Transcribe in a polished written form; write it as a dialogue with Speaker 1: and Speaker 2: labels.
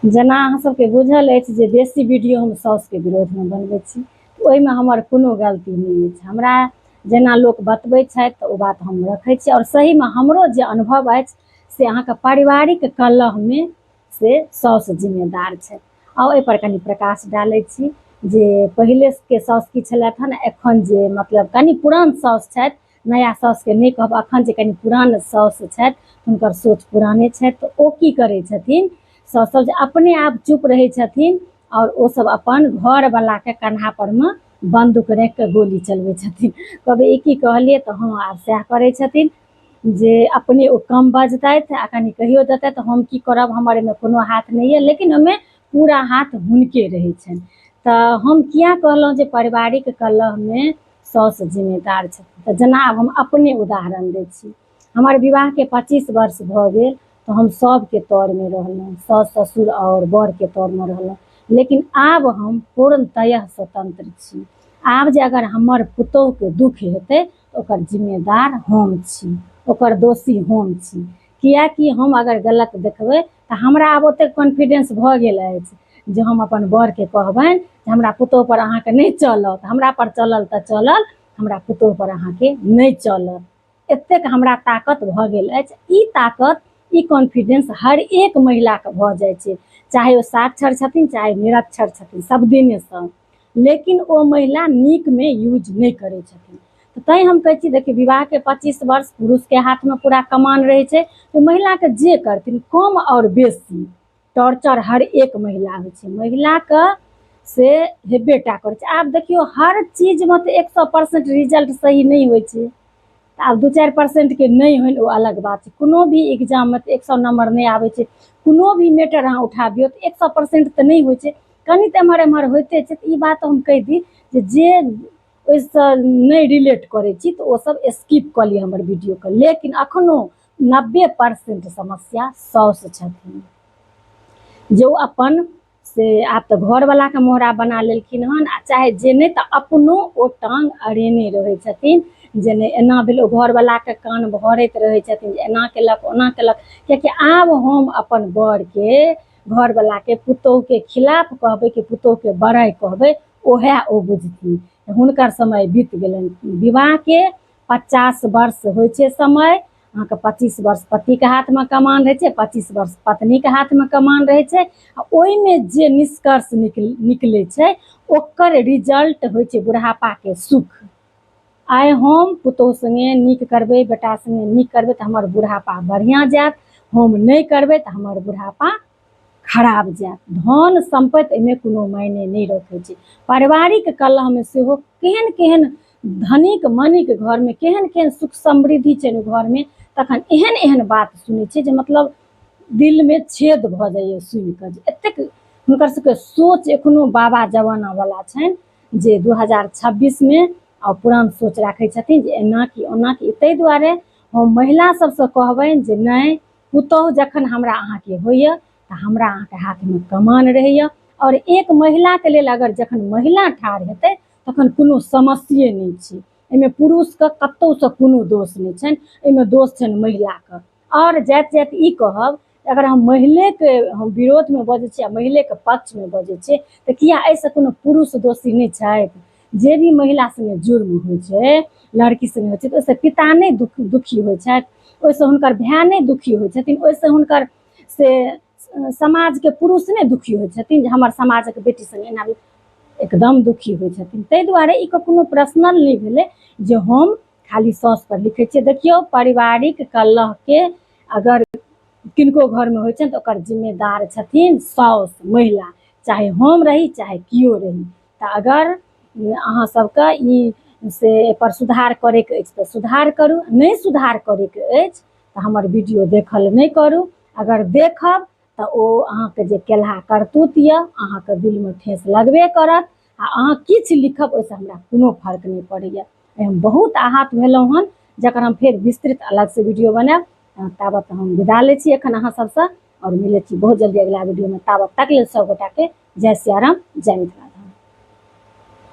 Speaker 1: जेना अहाँ सबके बुझल अछि जे बेसी वीडियो हम साउसके विरोधमे बनबै छी, ओहिमे हमर कोनो गलती नहि अछि। हमरा जेना लोक बतबै छथि तऽ ओ बात हम रखै छी, आओर सहीमे हमरो जे अनुभव अछि से अहाँके पारिवारिक कलहमे से साउस जिम्मेदार छथि। आउ एहिपर कनि प्रकाश डालै छी जे पहिलेके साउस की छलथि हन, एखन जे मतलब कनि पुरान साउस छथि, नया साउसके नहि कहब, एखन जे कनि पुरान साउस छथि हुनकर सोच पुराने छथि। तऽ ओ की करै छथिन साउस सब जे अपने आप चुप रहै छथिन आओर ओ सब अपन घरवलाके कन्हा परमे बन्दूक राखि कऽ गोली चलबै छथिन। कहबै ई की कहलियै, तऽ हँ आब सएह करै छथिन जे अपने ओ कम बजतथि आ कनि कहियो देतथि तऽ हम की करब, हमर एहिमे कोनो हाथ नहि यऽ, लेकिन ओहिमे पूरा हाथ हुनके रहै छनि। तऽ हम किया कहलहुँ जे पारिवारिक कलहमे साउस जिम्मेदार छथिन। तऽ जेना आब हम अपने उदाहरण दै छी, हमर विवाहके 25 वर्ष भऽ गेल तऽ हम सबके तरमे रहलहुँ, साउस ससुर आओर बरके तरमे रहलहुँ, लेकिन आब हम पूर्णतया स्वतंत्र छी। आब जे अगर हमर पुतोहुके दुःख हेतै तऽ ओकर जिम्मेदार हम छी, ओकर दोषी हम छी, किएकि हम अगर गलत देखबै तऽ हमरा आब ओतेक कॉन्फिडेंस भऽ गेल अछि जे हम अपन बरके कहबनि जे हमरा पुतोहु पर अहाँके नहि चलत, हमरा पर चलल तऽ चलल, हमरा पुतोहु पर अहाँके नहि चलत। एतेक हमरा ताकत भऽ गेल अछि। ई ताकत, ई कॉन्फिडेंस हर एक महिलाके भऽ जाइ छै, चाहे ओ साक्षर छथिन चाहे निरक्षर छथिन, सब दिनेसँ, लेकिन ओ महिला नीकमे यूज नहि करै छथिन। तऽ तैँ हम कहै छी, देखियौ विवाहके 25 वर्ष पुरुषके हाथमे पूरा कमान रहै छै, तऽ महिलाके जे करथिन कम आओर बेसी टॉर्चर हर एक महिला होइ छै, महिलाके से हेबे टा करै छै। आब देखियौ हर चीजमे तऽ 100% रिजल्ट सही नहि होइ छै, तऽ आब 2-4% नहि होइन ओ अलग बात छै। कोनो भी एग्जाममे तऽ 100 नम्बर नहि आबै छै, कोनो भी मैटर अहाँ उठाबियौ तऽ 100% तऽ नहि होइ छै, कनि तऽ एम्हर एम्हर होइते छै। तऽ ई बात हम कहि दी जे ओहिसँ नहि रिलेट करै छी तऽ ओ सब स्किप कऽ लिअ हमर वीडियोके, लेकिन अखनो 90% समस्या साउस छथिन जे ओ अपन से आब तऽ घरवलाके मोहरा बना लेलखिन हन, आ चाहे जे नहि तऽ अपनो ओ टांग अड़ेने रहै छथिन जे नहि एना भेल, ओ घरवलाके कान भरैत रहै छथिन जे एना केलक ओना केलक। कियाकि आब हम अपन बरके घरवलाके पुतोहुके खिलाफ कहबै कि पुतोहुके बड़ाइ कहबै, ओएह ओ बुझथिन। हुनकर समय बीत गेलनि। विवाहके 50 वर्ष होइ छै समय, अहाँके 25 वर्ष पतिके हाथमे कमान रहै छै, 25 वर्ष पत्नीके हाथमे कमान रहै छै, आ ओहिमे जे निष्कर्ष निकलै छै ओकर रिजल्ट होइ छै बुढ़ापाके सुख। आइ हम पुतोहु सङ्गे नीक करबै, बेटा सङ्गे नीक करबै तऽ हमर बुढ़ापा बढ़िआँ जायत, हम नहि करबै तऽ हमर बुढ़ापा खराब जायत। धन सम्पत्ति एहिमे कोनो मायने नहि रखै छै। पारिवारिक कलहमे सेहो केहन केहन धनिक मनिक घरमे केहन केहन सुख समृद्धि छै घरमे, तखन एहन एहन बात सुनै छियै जे मतलब दिलमे छेद भऽ जाइए सुनिकऽ, जे एतेक हुनकर सबके सोच एखनो बाबा जमानावला छनि जे 2026 आ पुरान सोच राखै छथिन जे एना की ओना की। ताहि दुआरे हम महिला सबसँ कहबनि जे नहि, पुतोहु जखन हमरा अहाँके होइए तऽ हमरा अहाँके हाथमे कमान रहैए, आओर एक महिलाके लेल अगर जखन महिला ठाढ़ हेतै तखन कोनो समस्ये नहि छै। एहिमे पुरुषके कतहुसँ कोनो दोष नहि छनि, एहिमे दोष छनि महिलाके। आओर जाइत जाइत ई कहब, अगर हम महिलेके हम विरोधमे बजै छी आ महिलेके पक्षमे बजै छी तऽ किया एहिसँ कोनो पुरुष दोषी नहि छथि? जे भी महिला सङ्गे जुर्म होइ छै, लड़की सङ्गे होइ छै, तऽ ओहिसँ पिता नहि दुखी होइ छथि, ओहिसँ हुनकर भाय नहि दुखी होइ छथिन, ओहिसँ हुनकर से समाजके पुरुष नहि दुखी होइ छथिन जे हमर समाजक बेटी सङ्गे एना एकदम दुखी होइ छथिन। ताहि दुआरे ई कोनो पर्सनल नहि भेलै जे हम खाली साउस पर लिखै छियै। देखियौ पारिवारिक कलहके अगर किनको घरमे होइ छनि तऽ ओकर जिम्मेदार छथिन साउस महिला, चाहे हम रही चाहे केओ रही। तऽ अगर अहाँ सबके ई से एहिपर सुधार करैके अछि तऽ सुधार करू, नहि सुधार करैके अछि तऽ हमर वीडियो देखल नहि करू। अगर देखब तऽ ओ अहाँके जे केलहा करतूत यऽ अहाँके दिलमे ठेस लगबे करत, आ अहाँ किछु लिखब ओहिसँ हमरा कोनो फर्क नहि पड़ैए। हम बहुत आहत भेलहुँ हन, जकर हम फेर विस्तृत अलगसँ वीडियो बनायब। ताबत हम विदा लै छी एखन अहाँ सबसँ, आओर मिलै छी बहुत जल्दी अगिला वीडियोमे। ताबत तक लेल सब गोटाके जय सियाराम, जय मिथिला।